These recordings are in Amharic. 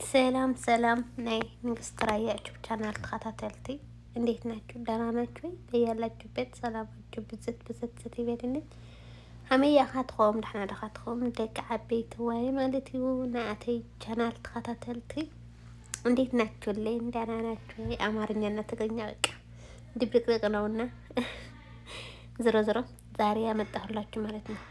ሰላም ሰላም ናይ ንግስት ራያ YouTube channel ተኸታተልቲ፣ እንዴት ናችሁ? ደህና ናችሁ? በያላችሁበት ሰላማችሁ ብዝት ብዝት ዝት ይበልልኝ። ከመይ ኢኻትኩም? ደሕና ዲኻትኩም? ደቂ ዓበይቲ ዋይ ማለት እዩ። ናኣተይ ቻናል ተኸታተልቲ እንዴት ናችሁልኝ? ደህና ናችሁ? አማርኛና ትግርኛ በቃ ድብልቅልቅ ነውና ዝሮ ዝሮ ዛሬ ያመጣሁላችሁ ማለት ነው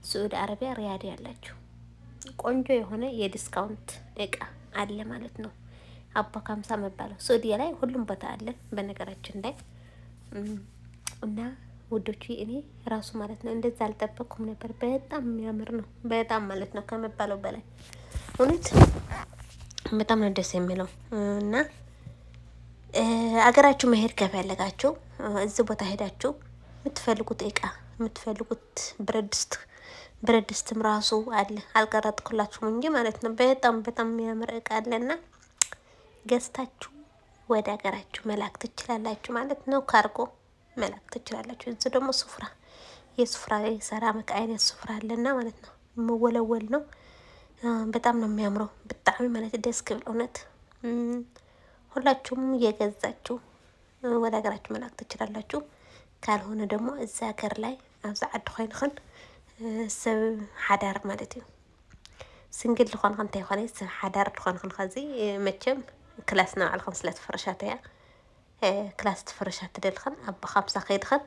ስዑድ አረቢያ ሪያድ ያላችሁ ቆንጆ የሆነ የ discount እቃ አለ ማለት ነው። አባ 50 መባለው ስዑድያ ላይ ሁሉም ቦታ አለ በነገራችን ላይ። እና ውዶቹ እኔ ራሱ ማለት ነው እንደዛ አልጠበቅኩም ነበር። በጣም የሚያምር ነው፣ በጣም ማለት ነው ከመባለው በላይ እውነት በጣም ነው ደስ የሚለው። እና አገራችሁ መሄድ ከፈለጋችሁ እዚህ ቦታ ሄዳችሁ የምትፈልጉት እቃ፣ የምትፈልጉት ብረት ድስት፣ ብረት ድስትም ራሱ አለ፣ አልቀረጥኩላችሁም እንጂ ማለት ነው። በጣም በጣም የሚያምር እቃ አለና ገዝታችሁ ወደ ሀገራችሁ መላክ ትችላላችሁ ማለት ነው። ካርጎ መላክ ትችላላችሁ። እዚህ ደግሞ ሱፍራ፣ የሱፍራ የሰራሚክ አይነት ሱፍራ አለና ማለት ነው። መወለወል ነው። በጣም ነው የሚያምረው። በጣም ማለት ደስ ክብል እውነት። ሁላችሁም እየገዛችሁ ወደ ሀገራችሁ መላክ ትችላላችሁ። ካልሆነ ደግሞ እዚ ሀገር ላይ ኣብዚ ዓዲ ኮይንክን ሰብ ሓዳር ማለት እዩ፣ single ዝኾንክን እንተይኮነ ሰብ ሓዳር ዝኾንክን ከዚ መቸም class ናባዕልክን ስለ ትፍርሻት እያ፣ class ትፍርሻት ትደልኽን ኣብ 50 ከይድኽን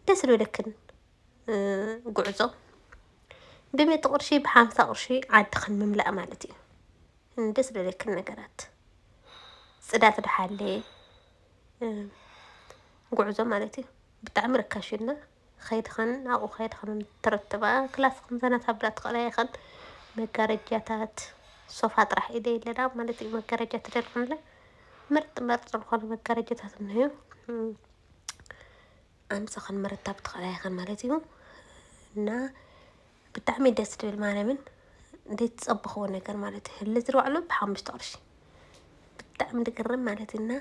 ደስ ዝብለክን ጉዕዞ ብ100 ቅርሺ፣ ብ50 ቅርሺ ዓድኽን ምምላእ ማለት እዩ። ደስ ዝብለክን ነገራት ፅዳት ድሓለየ ጉዕዞ ማለት እዩ። ብጣዕሚ ርካሽ እዩና ከይድኽን ኣብኡ ከይድኽን ትርትባ class ክን ዘና ታብላ ትኽእላ ኢኽን። መጋረጃታት፣ ሶፋ ጥራሕ ኢደ የለና ማለት እዩ። መጋረጃ ትደልኽንለ ምርጥ ምርጥ ዝኾኑ መጋረጃታት እኒሀ ኣምፅኽን ምርታብ ትኽእላ ኢኽን ማለት እዩ። እና ብጣዕሚ ደስ ዝብል ማርያምን ዘይትፀበኽዎ ነገር ማለት እዩ። ህሊ ዝርባዕሉ ብ5 ቅርሺ ብጣዕሚ ድግርም ማለት እዩ። እና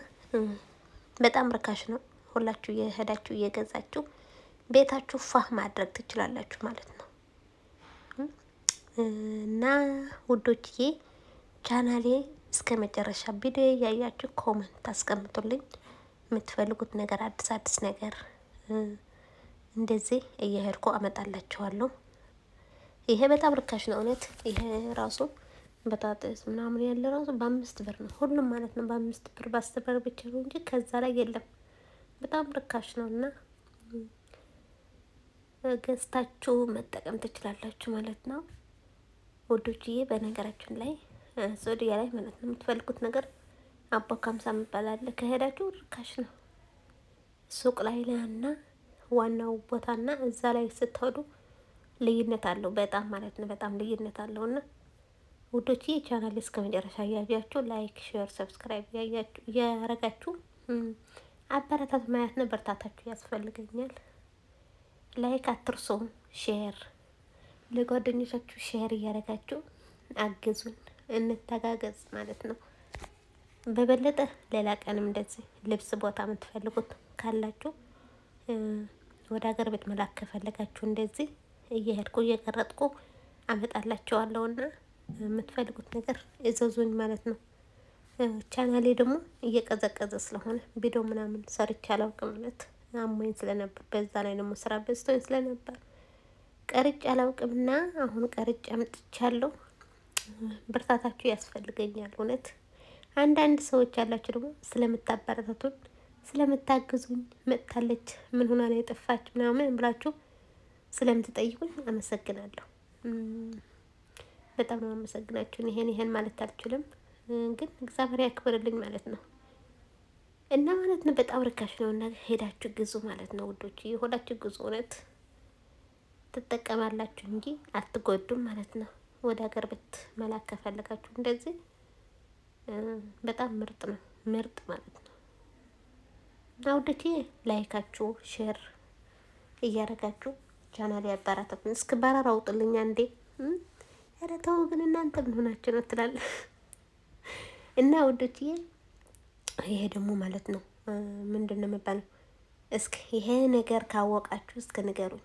በጣም ርካሽ ነው። ሁላችሁ እየሄዳችሁ እየገዛችሁ ቤታችሁ ፋህ ማድረግ ትችላላችሁ ማለት ነው። እና ውዶችዬ ቻናሌ እስከ መጨረሻ ቪዲዮ እያያችሁ comment አስቀምጡልኝ። የምትፈልጉት ነገር አዲስ አዲስ ነገር እንደዚህ እየሄድኩ አመጣላችኋለሁ። ይሄ በጣም ርካሽ ነው እውነት። ይሄ ራሱ በጣጥስ ምናምን ያለ ራሱ በ5 ብር ነው ሁሉም ማለት ነው። በ5 ብር፣ በ10 ብር ብቻ ነው እንጂ ከዛ ላይ የለም። በጣም ርካሽ ነው እና ገዝታችሁ መጠቀም ትችላላችሁ ማለት ነው ውዶችዬ። በነገራችን ላይ ሶዲያ ላይ ማለት ነው የምትፈልጉት ነገር አቦ 50 የሚባል አለ። ከሄዳችሁ ርካሽ ነው። ሱቅ ላይ እና ዋናው ቦታና እዛ ላይ ስትሄዱ ልዩነት አለው በጣም ማለት ነው። በጣም ልዩነት አለው። እና ውዶችዬ ቻናል እስከ መጨረሻ እያያችሁ like፣ share፣ subscribe እያያችሁ እያረጋችሁ አበረታት ማለት ነው። በርታታችሁ ያስፈልገኛል። Like አትርሱ፣ share ለጓደኞቻችሁ share እያደረጋችሁ አግዙን፣ እንተጋገዝ ማለት ነው። በበለጠ ሌላ ቀንም እንደዚህ ልብስ ቦታ የምትፈልጉት ካላችሁ፣ ወደ ሀገር ቤት መላክ ከፈለጋችሁ እንደዚህ እየሄድኩ እየቀረጥኩ አመጣላችኋለሁና የምትፈልጉት ነገር እዘዙኝ ማለት ነው። ቻናሌ ደግሞ እየቀዘቀዘ ስለሆነ ቪዲዮ ምናምን ሰርቼ አላውቅም ማለት አሞኝ ስለነበር፣ በዛ ላይ ደግሞ ስራ በዝቶኝ ስለነበር ቀርጬ አላውቅምና አሁን ቀርጬ አምጥቻለሁ። ብርታታችሁ ያስፈልገኛል እውነት። አንዳንድ ሰዎች ያላችሁ ደግሞ ስለምታበረታቱን ስለምታግዙኝ፣ መጥታለች ምን ሆና ነው የጠፋች ምናምን ብላችሁ ስለምትጠይቁኝ አመሰግናለሁ። በጣም ነው አመሰግናችሁ። ይሄን ይሄን ማለት አልችልም፣ ግን እግዚአብሔር ያክብርልኝ ማለት ነው። እና ማለት ነው በጣም ርካሽ ነው እና ሄዳችሁ ግዙ ማለት ነው ውዶች፣ የሆዳችሁ ግዙ። እውነት ትጠቀማላችሁ እንጂ አትጎዱም ማለት ነው። ወደ ሀገር ቤት መላክ ከፈለጋችሁ እንደዚህ በጣም ምርጥ ነው፣ ምርጥ ማለት ነው። እና ውዶቼ like ኣችሁ share እያደረጋችሁ ቻናል ያበረታቱኝ። እስኪ በረራ አውጡልኝ አንዴ። ኧረ ተው ግን እናንተ ምን ሆናችሁ ነው ትላለህ። እና ውዶችዬ ይሄ ደግሞ ማለት ነው ምንድን ነው የሚባለው? እስኪ ይሄ ነገር ካወቃችሁ እስኪ ንገሩኝ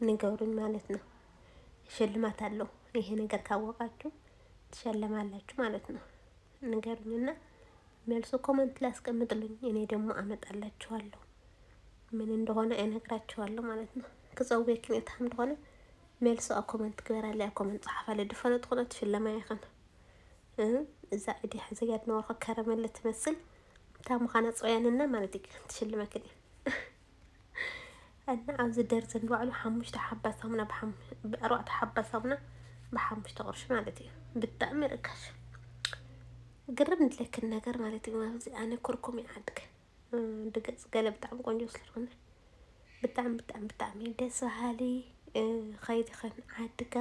ንገሩኝ ማለት ነው። ሽልማት አለው ይሄ ነገር ካወቃችሁ። ትሸለማላችሁ ማለት ነው። ንገሩኝና መልሱ comment ላይ አስቀምጥልኝ። እኔ ደግሞ አመጣላችኋለሁ ምን እንደሆነ እነግራችኋለሁ ማለት ነው። ክፀውየክን እታ እንደሆነ መልሱ ኣብ comment ግበራለይ፣ ኣብ comment ፀሓፋለይ። ድፈለጥ ኮነ ትሽለማ ይኽን። እዛ እዲ ሕዘያ ዝነበርኩ ከረመለ ትመስል እታ ምዃና ፅውያንና ማለት እዩ ትሽልመክን እዩ። እና ኣብዚ ደርዘን ባዕሉ 5 ሓባ ሳሙና፣ 4 ሓባ ሳሙና ብ5 ቅርሺ ማለት እዩ። ብጣዕሚ ርካሽ፣ ግርም ንድለክን ነገር ማለት እዩ። ኣብዚ ኣነ ኩርኩም ይዓድግ ድገፅ ገለ ብጣዕሚ ቆንጆ ስለዝኾነ ብጣዕሚ ብጣዕሚ ብጣዕሚ ደስ በሃሊ። ከይድኽን ዓድጋ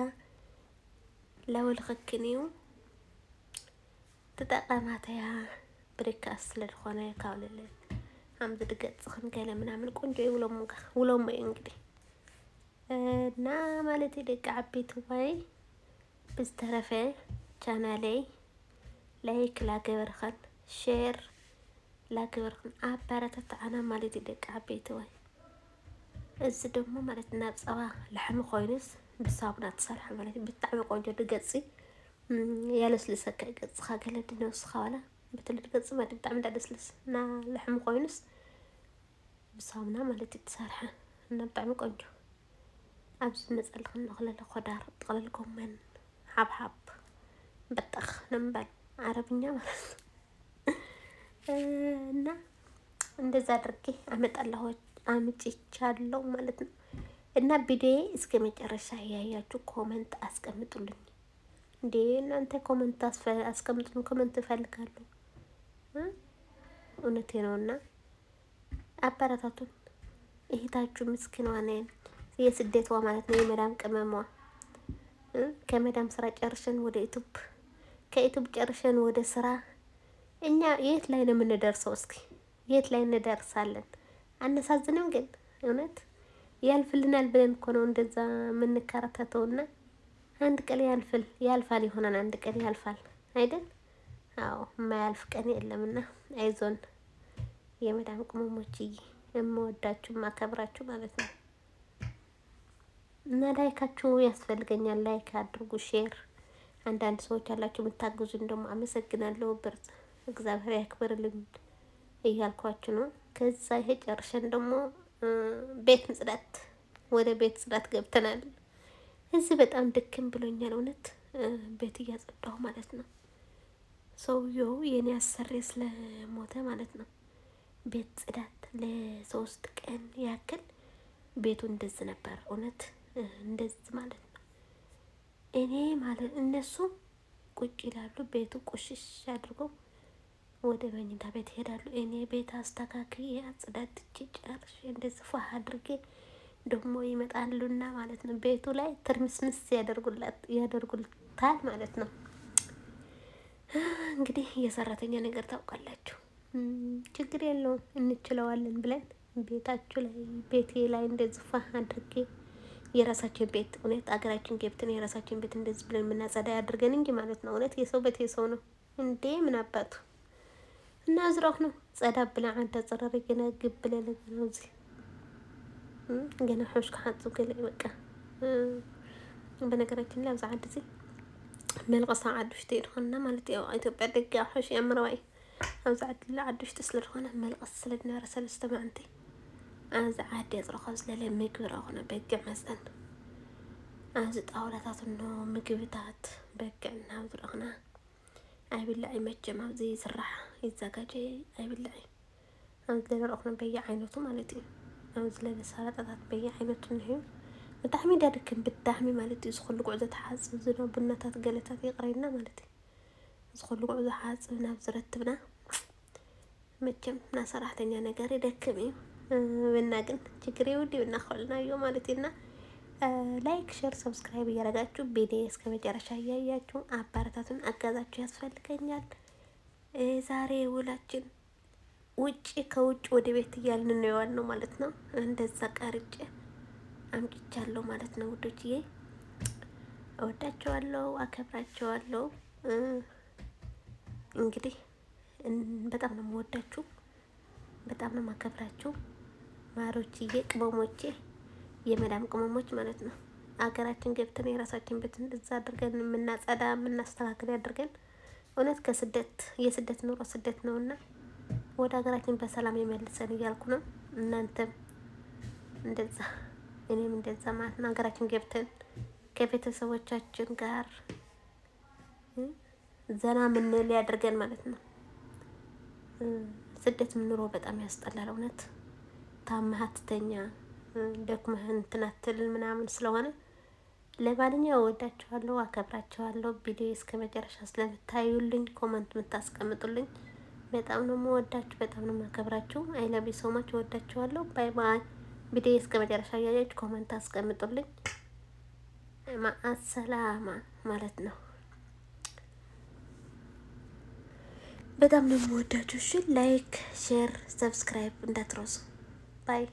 ላበልኽክን እዩ፣ ተጠቐማተያ። ብርካስ ስለዝኾነ ካብ ልል ከምዚ ድገፅኽን ገለ ምናምን ቆንጆ እዩ። ውሎሞ እዩ እንግዲህ እና ማለት እዩ ደቂ ዓበይቲ ዋይ። ብዝተረፈ ቻናለይ like ላገበርኽን share ላገበርኽን ኣበረታትዓና ማለት እዩ ደቂ ዓበይቲ ዋይ። እዚ ደሞ ማለት ናብ ፀባ ላሕሚ ኮይኑስ ብሳሙና ትሰርሐ ማለት እዩ። ብጣዕሚ ቆንጆ ድገፂ ያለስልሰካ ገፅኻ ገለ ድነብስኻ ዋላ በተለይ ድገፅ ማለት ብጣዕሚ እንዳለስልስ እና ላሕሚ ኮይኑስ ብሳሙና ማለት እዩ ትሰርሐ እና ብጣዕሚ ቆንጆ። ኣብዚ ዝመፀልክን ጥቕለለ خضار፣ ጥቕልል ጎመን፣ ሓብሓብ፣ በጠኽ ንምባል ዓረብኛ ማለት ነው። እና እንደዛ አድርጌ አመጣለሁ አምጪቻለሁ ማለት ነው። እና ቪዲዮ እስከ መጨረሻ እያያችሁ comment አስቀምጡልኝ። እንዴ እናንተ comment አስቀምጡልኝ፣ comment እፈልጋለሁ። እውነቴ ነው። እና አበረታቱን። እህታችሁ ምስኪኗ ነኝ፣ የስደቷ ማለት ነው፣ የመዳም ቅመሟ። ከመዳም ስራ ጨርሸን ወደ YouTube፣ ከ YouTube ጨርሸን ወደ ስራ። እኛ የት ላይ ነው የምንደርሰው? እስኪ የት ላይ እንደርሳለን? አነሳዝንም ግን እውነት ያልፍልናል ብለን እኮ ነው እንደዛ የምንከራተተውና አንድ ቀን ያልፍል ያልፋል ይሆናል። አንድ ቀን ያልፋል አይደል? አዎ፣ የማያልፍ ቀን የለምና አይዞን የመዳም ቅመሞችዬ፣ የምወዳችሁ የማከብራችሁ ማለት ነው። እና like ኣችሁ ያስፈልገኛል። Like አድርጉ፣ share። አንዳንድ ሰዎች ያላችሁ የምታግዙኝ ደግሞ አመሰግናለሁ። ብርጽ እግዚአብሔር ያክብርልኝ እያልኳችሁ ነው። ከዛ ይሄ ጨርሸን ደግሞ ቤት ምጽዳት፣ ወደ ቤት ጽዳት ገብተናል። እዚህ በጣም ድክም ብሎኛል እውነት ቤት እያጸዳሁ ማለት ነው። ሰውየው የኔ አሰሪ ስለሞተ ማለት ነው። ቤት ጽዳት ለ3 ቀን ያክል ቤቱ እንደዚህ ነበር። እውነት እንደዚህ ማለት ነው። እኔ ማለት እነሱ ቁጭ ይላሉ፣ ቤቱ ቁሽሽ አድርገው ወደ መኝታ ቤት ይሄዳሉ። እኔ ቤት አስተካክዬ አጽዳድቼ ጨርሼ እንደዚህ ፏ አድርጌ ደግሞ ይመጣሉና ማለት ነው ቤቱ ላይ ትርምስምስ ያደርጉላት ያደርጉታል ማለት ነው። እንግዲህ የሰራተኛ ነገር ታውቃላችሁ። ችግር የለውም እንችለዋለን ብለን ቤታችሁ ላይ ቤቴ ላይ እንደዚህ ፏ አድርጌ የራሳችን ቤት እውነት አገራችን ገብተን የራሳችን ቤት እንደዚህ ብለን የምናጸዳ ያድርገን እንጂ ማለት ነው። እውነት የሰው ቤት የሰው ነው እንዴ ምን አባቱ። እና ዝራሁ ነው ጸዳ ብላ ዓዳ ፀረረ ገና ግብ ብለ ነው እዚ ገና ሕሽ ክሓፁ ገለ በቃ። በነገራችን ላይ ኣብዚ ዓዲ እዚ መልቀሳ ዓዲ ውሽጢ ድኾንና ማለት እዩ። ኢትዮጵያ ደገ ሕሽ የምረዋ እዩ። ኣብዚ ዓዲ ዓዲ ውሽጢ ስለ ዝኾነ መልቀስ ስለ ዝነበረ 3 መዓልቲ ኣብዚ ዓዲ የፅረኸ ዝለለ ምግቢ ረኽነ በጊዕ መፀን ኣብዚ ጣውላታት እኖ ምግብታት በጊዕ ናብ ዝረኽና ኣይብላዕ መቸም። ኣብዚ ስራሕ ይዘጋጀ ኣይብላዕ። ኣብዚ ለለ ረኽነ በየ ዓይነቱ ማለት እዩ። ኣብዚ ለለ ሰላጣታት በየ ዓይነቱ እኒሄ። ብጣዕሚ ዳድክም ብጣዕሚ ማለት እዩ። ዝኩሉ ጉዕዞ ተሓፅብ ዝኖ ቡናታት ገለታት ይቕረይና ማለት እዩ። ዝኩሉ ጉዕዞ ሓፅብ ናብ ዝረትብና መቸም ና ሰራሕተኛ ነገር ይደክም እዩ ብና ግን ችግር የውድ ብና ክእልናዮ ማለት እዩና like፣ share፣ subscribe እያደረጋችሁ ቪዲዮ እስከ መጨረሻ እያያችሁ አበረታቱን። አጋዛችሁ ያስፈልገኛል። ዛሬ ውላችን ውጭ ከውጭ ወደ ቤት እያልን ነው የዋልነው ማለት ነው። እንደዛ ቀርጬ አምጥቻለሁ ማለት ነው ውዶችዬ። እወዳቸዋለሁ፣ አከብራቸዋለሁ። እንግዲህ በጣም ነው የምወዳችሁ፣ በጣም ነው የማከብራችሁ ማሮችዬ፣ ቅመሞቼ፣ የመዳም ቅመሞች ማለት ነው። አገራችን ገብተን የራሳችን ቤት እንደዛ አድርገን የምናጸዳ የምናስተካክል ያድርገን። እውነት ከስደት የስደት ኑሮ ስደት ነውና ወደ ሀገራችን በሰላም የመልሰን እያልኩ ነው። እናንተም እንደዛ እኔም እንደዛ ማለት ነው። ሀገራችን ገብተን ከቤተሰቦቻችን ጋር ዘና ምንል ያድርገን ማለት ነው። ስደት ኑሮ በጣም ያስጠላል። እውነት ታመህ አትተኛ፣ ደክመህ እንትን አትል ምናምን ስለሆነ ለማንኛውም እወዳችኋለሁ፣ አከብራችኋለሁ። ቪዲዮ እስከ መጨረሻ ስለምታዩልኝ comment የምታስቀምጡልኝ በጣም ነው የምወዳችሁ፣ በጣም ነው የማከብራችሁ። I love you so much፣ እወዳችኋለሁ። Bye bye። ቪዲዮ እስከ መጨረሻ እያያችሁ comment አስቀምጡልኝ። مع السلامة ማለት ነው። በጣም ነው የምወዳችሁ። እሺ like፣ share፣ subscribe እንዳትረሱ። Bye።